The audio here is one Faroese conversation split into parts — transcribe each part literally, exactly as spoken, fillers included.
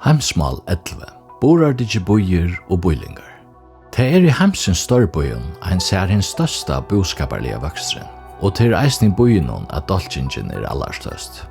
Heimsmál ellivu. Burðardyggir býir og býlingar. Tað er í heimsins stórbýum, ein sær hin størsta búskaparliga vøksturin, og tað er eisini í býunum, at dálkingin er allarstørst.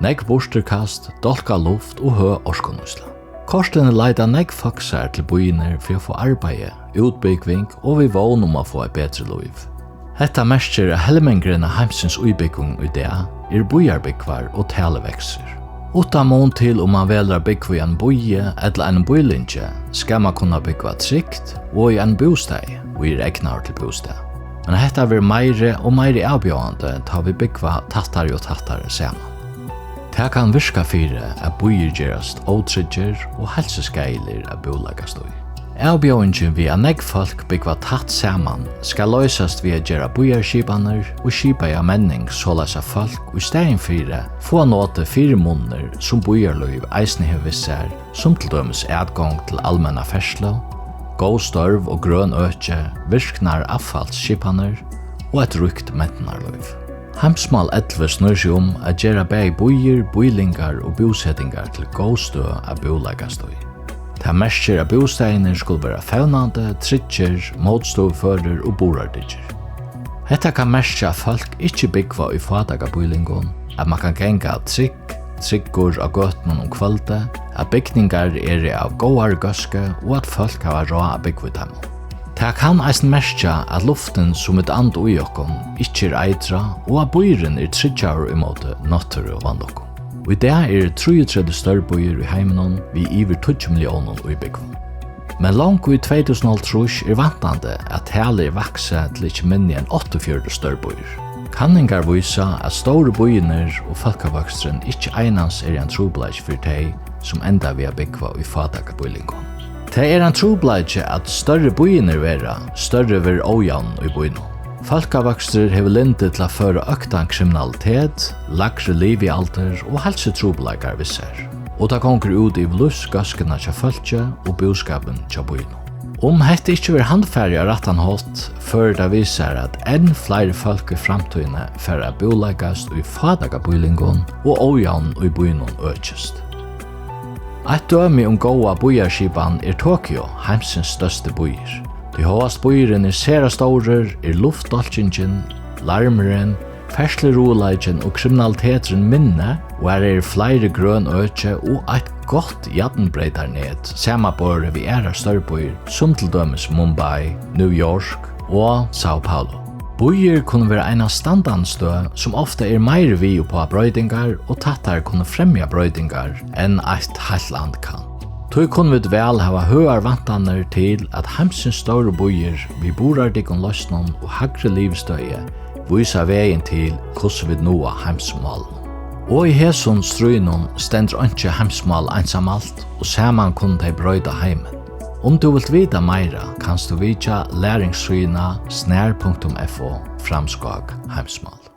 Nógv burturkast, dálkað luft og høg orkunýtsla. Kortini leita nógv fólk sær til býirnar fyri at fáa arbeiði, útbúgving og við vón um at fáa eitt betri lív. Hetta merkir, at helmingurin av heimsins íbúgvum í dag eru býarbúgvar, og talið veksur. Uttan mun til, um mann velur at búgva í einum býi ella einum býlingi, skal mann kunna búgva trygt og í einum bústaði, ið er egnaður til bústað. Men hetta verður meiri og meiri avbjóðandi, tá vit búgva tættari og tættari saman. Tað kann virka fyri, at býir gerast ótryggir og heilsuskaðiligir at búleggjast í. Avbjóðingin við, at nógv fólk búgva tætt saman, skal loysast við at gera býarskipanir og skipaða menning soleiðis, at fólk í staðin fyri fáa notið fyrimunirnar, sum býarlív eisini hevur við sær, sum til dømis atgongd til almenna ferðslu, góð størv og grøn øki, virknar avfallsskipanir og eitt ríkt mentanarlív. Heimsmál ellivu snýr seg um at gera bæði býir, býlingar og búsetingar til góð støð at búleggjast í. Tað merkir, at bústaðirnir skulu vera fevnandi, tryggir, mótstøðuførir og burðardyggir. Hetta kann merkja, at fólk ikki búgva í fátækabýlingum, at mann kann ganga trygg, tryggur á gøtunum um kvøldið, at bygningar eru av góðari góðsku og at fólk hava ráð at búgva í teimum. Tað kann eisini merkja, at luftin, sum vit anda í okkum, ikki er eitrað, og at býurin er tryggjaður ímóti náttúruvanlukkum. Í dag eru trýogtretivu stórbýir í heiminum við yvir tíggju milliónum íbúgvum. Men longu í tvey túsund og hálvtrýss er væntandi, at talið er vaksið til ikki minni enn áttaogfjøruti stórbýir. Kanningar vísa, at stóru býirnir og fólkavøksturin ikki einans er ein trupulleiki fyri tey, sum enda við at búgva í fátækabýlingum. Tað er ein trupulleiki, at størri býirnir verða, størri verður ójavnin í býunum. Fólkavøkstur hevur lyndi til at føra øktan kriminalitet, lægri livialdur og heilsutrupulleikar við sær. Og tað gongur út yvir lívsgóðskuna hjá fólki og búskapin hjá býunum. Um hetta ikki verður handfarið á rættan hátt, førir tað við sær, at enn fleiri fólk í framtíðini fara at búleggjast í fátækabýlingum og ójavnin í býunum økist. Eitt dømi um góða býarskipan er Tokyo, heimsins størsti býur. Tí hóast býurin er sera stórur, er luftdálkingin, larmurin, ferðsluruðuleikin og kriminaliteturin minni, og har eru fleiri grøn øki og eitt gott jarnbreytarnet samanborið við aðrar stórbýir, sum til dømis Mumbai, New York og São Paulo. Býir kunnu vera eina standandi støð, sum ofta er meiri við upp á broytingar og tættari kunnu fremja broytingar, enn eitt heilt land kann. Tí kunnu vit væl hava høgar væntanir til, at heimsins stóru býir við burðardyggum loysnum og hægri livistøði vísa vegin til, hvussu vit náa heimsmálunum. Og í hesum stríðnum stendur einki heimsmál einsamalt, og saman kunnu tey broyta heimin. Um tú vilt vita meira, kanst tú vitja læringssíðuna snar punktum f o framskák heimsmál.